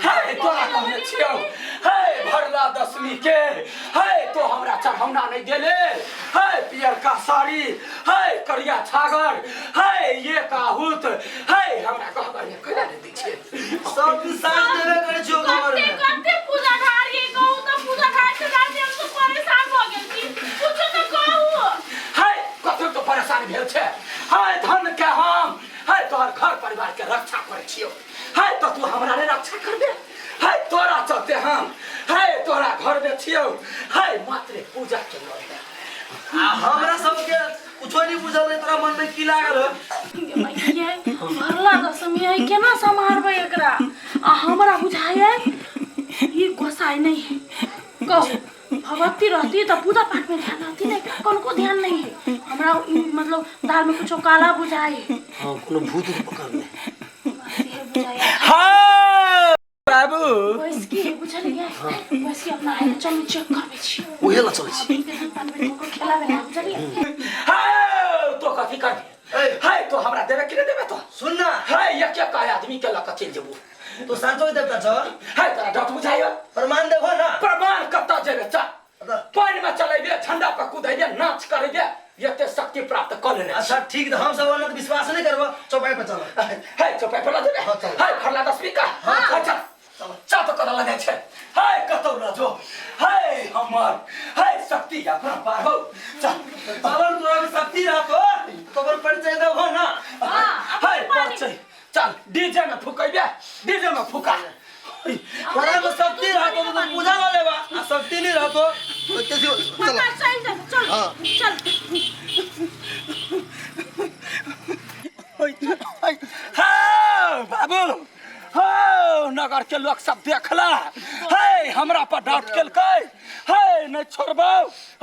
हे तोरा कहने छियौ हे भरला दशमी के हे तो हमरा चढ़ौना नहीं देले हे पियरका साड़ी हे करिया छागर हे ये काहुत हे हमरा गहबर में कैला नहीं दै छियै सब दिन साँझ देबे करै छियौ घर कते में कते पूजा ढारिए कहू तऽ पूजा ढारते ढारते हम सब परेशान भऽ गेल छी कुछो तऽ कहू हे कते तो परेशान भेल छै हे धन के हम हे तोहर घर परिवार के रक्षा करै छियौ हे तो तू हमरा ने रक्षा करबे हे तोरा चलते हम हे तोरा घर में छियौ हे मात्र पूजा के लड़े आ हमरा सबके कुछो नहीं बुझल रहे तोरा मन में की लागल हो ये भरला दशमी है केना सम्हारबै एकरा आ हमरा बुझाय ई गोसाई नहीं है कहू भगवती रहती तो पूजा पाठ में ध्यान रहती नहीं कनको ध्यान नहीं है हमरा मतलब दाल में कुछो काला बुझाई है हाँ कोनो भूत उत पकड़ ले से बुझाई हाँ बाबू बैसकी है बुझलिए बैसकी अपना आइ चलू चेक करबै छी उहे ला चलै छी खेलाबै ना बुझलिए हाँ तो कथी करबे ए। है तो हमरा देबे कि नहीं देबे तो सुन ना है एक एक आदमी के लऽ कऽ चलि जेबू तू साँचो देवता छ है तोरा डट बुझाइयो प्रमाण देबो ना प्रमाण कतऽ जेबे चल पानि में चलेबे झंडा पर कुदेबे नाच करेबे एते शक्ति प्राप्त कऽ लेने अच्छा ठीक त हम सब ओना विश्वास नहीं करबो चौपाई पर चल है चौपाई पर लऽ जेबे हाँ, चल। है फरला दसवीं का हाँ चल चल तो कतऽ लऽ जाइ छै है कतौ लऽ जो है हमर है शक्ति अपना पार हो चल चल तोरा में शक्ति रहतो तोर परिचय देबो ना है परिचय चल डीजे में फुकेबे डीजे में फुका तोरा में शक्ति रहतो तो तू पूजा ल लेबा आ शक्ति नहीं रहतो तो कैसे चल चल चल चल हाँ। चल हाँ बाबू हाँ नगर के लोग सब देखला हे हमरा पर डांट केलकै हे नहीं छोड़बौ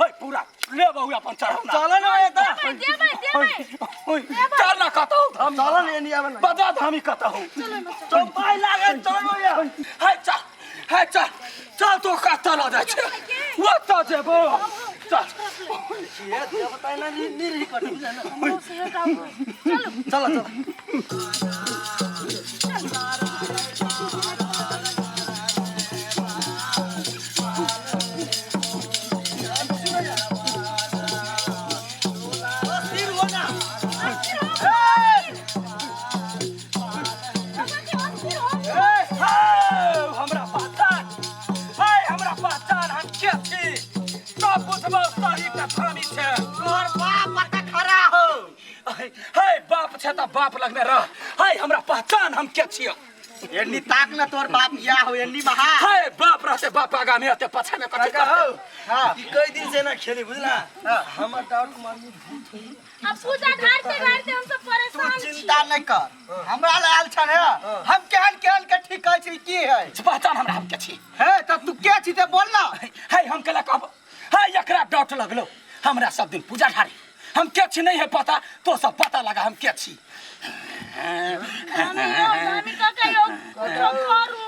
हे पूरा लेबौ अपन चढ़ौना चल ना एता देबै देबै चल ना कतौ धाम चल ना एनी आबे ना बजा धामी कतौ चौपाई लागल चल भैया हे चल हे चल चल तो कतऽ लऽ जाइ छै ओतऽ जेबौ चल ये देवता ना नि नि रही कट चलू चल चल हमरा पहचान है हमरा पहचान हम के छी सब बुझबौ सही के थामी छै तोहर बाप पता खड़ा हो हे बाप छै तऽ बाप लगमे रह है हमरा पहचान हम के छियै एन्नी ताक ना तोहर बाप या हो एन्नी महा हे बाप रहते बाप आगा में रहते पाछा में कथी काका हो करते हां ई कई दिन से ना खेली बुझला हमर डाउट मारनी अब पूजा ढारते ढारते हम सब तू परेशान छी चिंता नहीं कर हमरा लग आयल छन है हम केहन केहन के ठीक कहै छी की है पहचान हमरा हम के छी हे त तू के छी ते बोल ना हे हम केला कहब हे एकरा डाउट लगलो हमरा सब दिन पूजा ढारी हम के छी नहीं है पता तो सब पता लगा हम के छी हामी यौ हामी काका यौ कुछो करू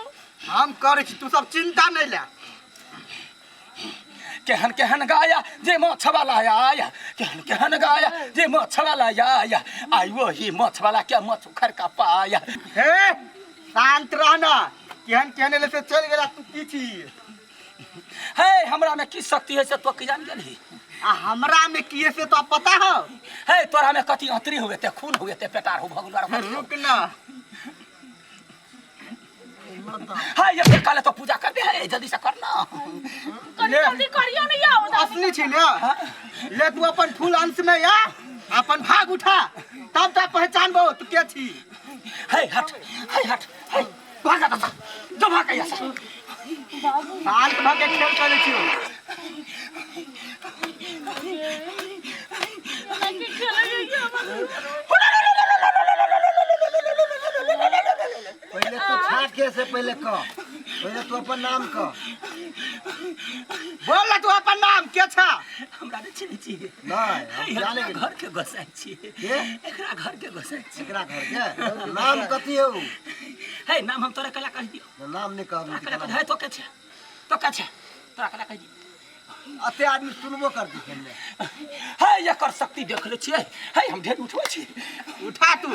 हम करै छी तू सब चिंता नहीं ले केहन केहन गाया जे माछ वाला आया केहन केहन गाया जे माछ वाला आया आई वही माछ वाला के माछ उखड़ का पाया हे शांत रहना केहन केहन एले से चल गेला तू की छी हे हमरा में की शक्ति है से तो की जान गेलही आ हमरा में की है से तो पता हो हे तोरा में कथी अतरी हुए ते खून हुए ते पेटार हो भगुल वाला रुक ना हे ये काले तो पूजा कर दे है जल्दी से करना कनी जल्दी करियौ ने यौ असली छी ने ले तू अपन फूल अंश में या अपन भाग उठा तब तक पहचानबो तू के छी हे हट हे हट हे भागा ता जो भागा यहाँ से शांत भऽ के खेल करै छी की खेलै यौ पहिले तू छाट के से पहिले कह पहिले तू अपन नाम कह बोल ना तू अपन नाम के छा हमरा नहि चिन्है छी नहीं हम जाने एकरा के घर के गोसाइ छी के? एकरा घर के गोसाइ छी एकरा घर के नाम कथी हौ हे नाम हम तोरा कला कहि दियौ नाम नहीं कहब तोरा कला कहि तो के छै तो के छै तोरा कला कहि दियौ अते आदमी सुनबो करती खेलने हे एकर शक्ति देख ले छियै हे हम ढेर उठबै छी उठा तू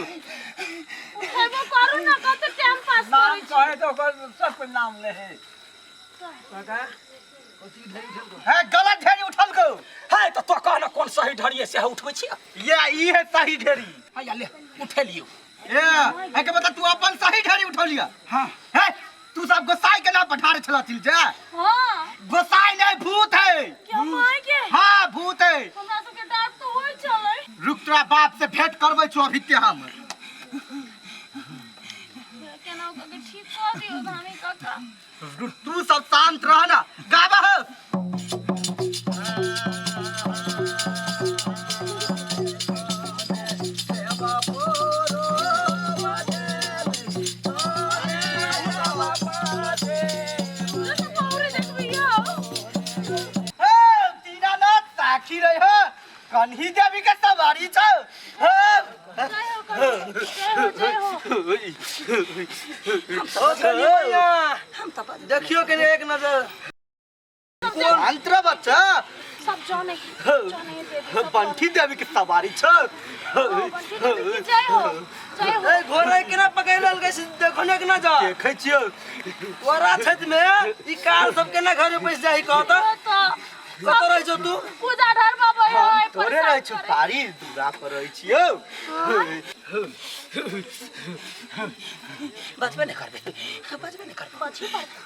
उठेबो करू ना कते टाइम पास नाम करै छी। कहे तो ओकर सब कोई नाम ले है। काका है गलत ढेरी उठल गो। है तो तो कह ना कोन सही ढरिए से उठबै छी। ये ई है सही ढेरी। हैया ले उठे लियो। ए है के मतलब तू अपन सही ढेरी उठौलिया। हाँ। है तू सब गोसाई के नाम पठारे छला तिल जा। हां गोसाई नहीं भूत है। क्या माय के? हाँ भूत है। हमरा सबके डर तो होय छलै। रुक तोरा बाप से भेंट करबै छौ अभी ते हम। केना के ठीक कऽ दियौ धामी काका। रुक तू सब शांत रह ना। गाबा हो। जैसे पौरे देखबै यौ। हे दीनानाथ साखी रहे हो कन्ही देवी के सवारी छौ। हे जय हो कन्हैया, जय हो जय हो। ओ कनी मैया देखियो के एक नजर। शांत रह बच्चा। सब जाने जाने देवी सब बंठी देवी के सवारी छौ। बंठी देवी की जय हो जय हो। ए घोड़ा केना पकड़ लेलकै से देखो ने केना जा। देखै छियौ। ओरा छत में ई कार सब केना घर में पैस जाई कहत। कत रहै छौ तू? पूजा ढर बाबा है। तोरे रहै छौ पारी दूरा पर रहै छियौ। बचबे नहीं करबे, बचबे नहीं करबे।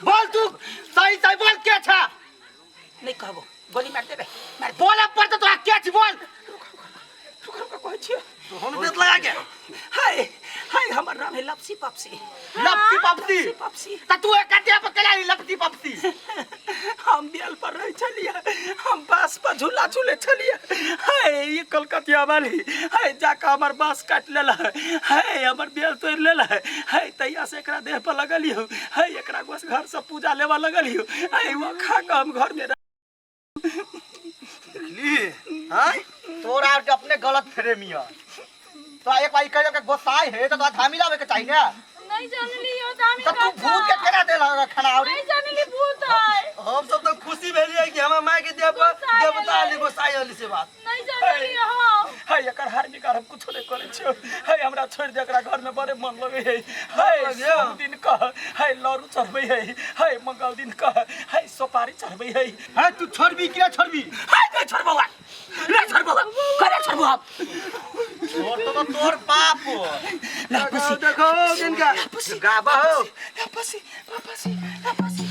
बोल तू सही सही बोल के छा। नहीं कहबो गोली मार देबे मार। बोले पर तो तोरा के छी बोल। रुक रुक कहै छियौ। तो हम बेत लगा के। हाय हाय हमर नाम है लपसी पपसी। लपसी पपसी? लपसी पपसी। त तू एक कटिया पर केला लपसी पपसी? हम बेल पर रहै छलियै, हम बांस पर झूला झूले छलियै। हाय ई कलकतिया वाली हाय जाके हमर बांस काटि लेलक, हाय हमर बेल तोड़ि लेलक। हाय तहिया से एकरा देह पर लगलियौ, हाय एकरा गोस घर से पूजा लेबऽ लगलियौ। हाय वो खा कऽ हम घर में देखली हां तोरा आर के अपने गलत फ्रेमी है। तो एक बार कह के गोसाई है तो तोरा धामी लावे के चाहिए ना। नहीं जानली यो धामी तो तू भूत के केना देला खाना औरी? नहीं जानली भूत है। हम सब तो खुशी भेलियै कि हमर माय के देह पर देवता अली गोसाई अली से बात। नहीं जानली हम। हाय एकर हार बिगाड़ हम कुछो नहीं करै छियौ। हाय हमरा छोड़ि दे, एकरा घर में बड़े मन लगै है। हाय सोम दिन कह हाय लड़ू चढ़बै है, हाय मंगल दिन कह हाय सोपारी चढ़बै है। हाय तू छोड़बी कि ना छोड़बी? हाय नहीं छोड़बौ, नहीं छोड़बौ, करे छोड़बौ हम। तोर तो तोर बाप हो। लापसी देखो किनका लापसी गाबा हो। लापसी लापसी लापसी।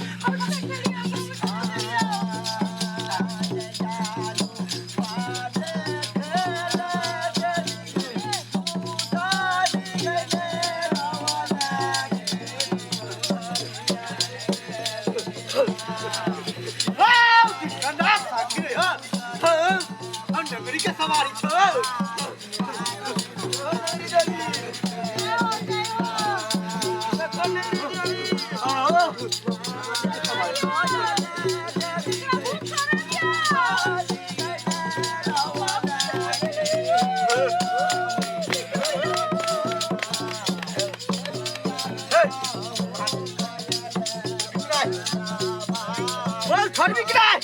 के सवारी छौ। बोल छोड़बी कि नहीं?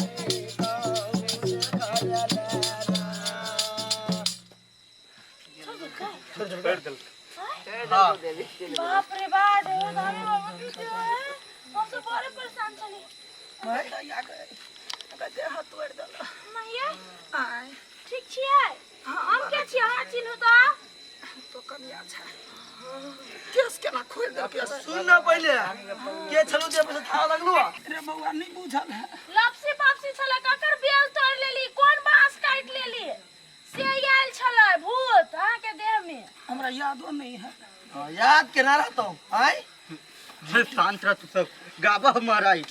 बाप रे बाप धामी बाबा की जो है हम सब बड़े परेशान छली। मैया ठीक छियै? हम के छियै अहाँ चिन्हू त? तो कनिया छै केस केना खोलि देलकै? सुन न पहिले के छलू जे पैसा थाह लगलू? रे बौआ नहीं बुझल है। लपसी पपसी छलै ककर बेल तोड़ि लेली, कोन बांस काटि लेली से आयल छलै भूत अहाँ के देह में। हमरा यादो नहीं है। याद केना रहतौ? आय शांत रह तू सब गाबा महाराज।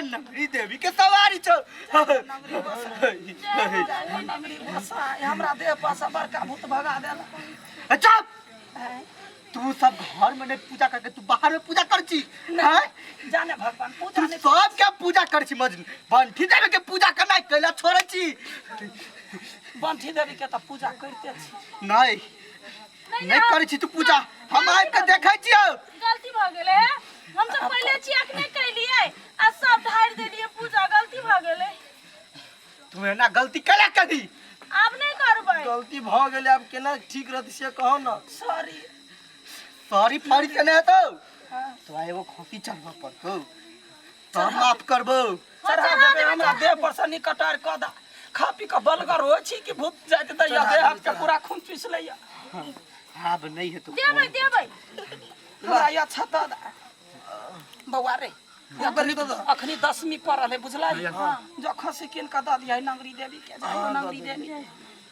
नगरी देवी के सवारी छौ। नगरी गोसाई हमरा देह पर से बड़का भूत भगा देला। चुप तू सब घर में नहीं पूजा करके तू बाहर में पूजा कर छी हैं? जाने भगवान पूजा तू नहीं सब के पूजा कर छी मजनू बंठी देवी के पूजा करना कैला छोड़े छी बंठी देवी के तऽ पूजा करिते छी नहीं नहीं करै छी तू पूजा हम आबि के देखै छियौ गलती भऽ गेलै हम सब पहिले चेक नहि कैलियै आ सब ढारि देलियै पूजा गलती भऽ गेलै तू एना गलती कैला करी आब नहि करबै गलती भऽ गेलै आब केना ठीक रहतै से कहू ने सॉरी सॉरी फॉरी के नहि हेतौ तोरा एगो खोसी चढ़बऽ पड़तौ तब माफ करबौ चढ़ा देबै हमरा देह पर से निकटार कऽ दा खा पी कऽ बलगर होइ छी कि भूत जाइत दैया देह हाथ के पूरा खून चूसि लैया आब नहि हेतौ देबै देबै हमरा ई अच्छा दऽ दा बौआ रे अखनी अखनी दसमी पड़ल है बुझलै जो खसी कीन कऽ दऽ दियै नंगरी देवी के जाय नंगरी देवी।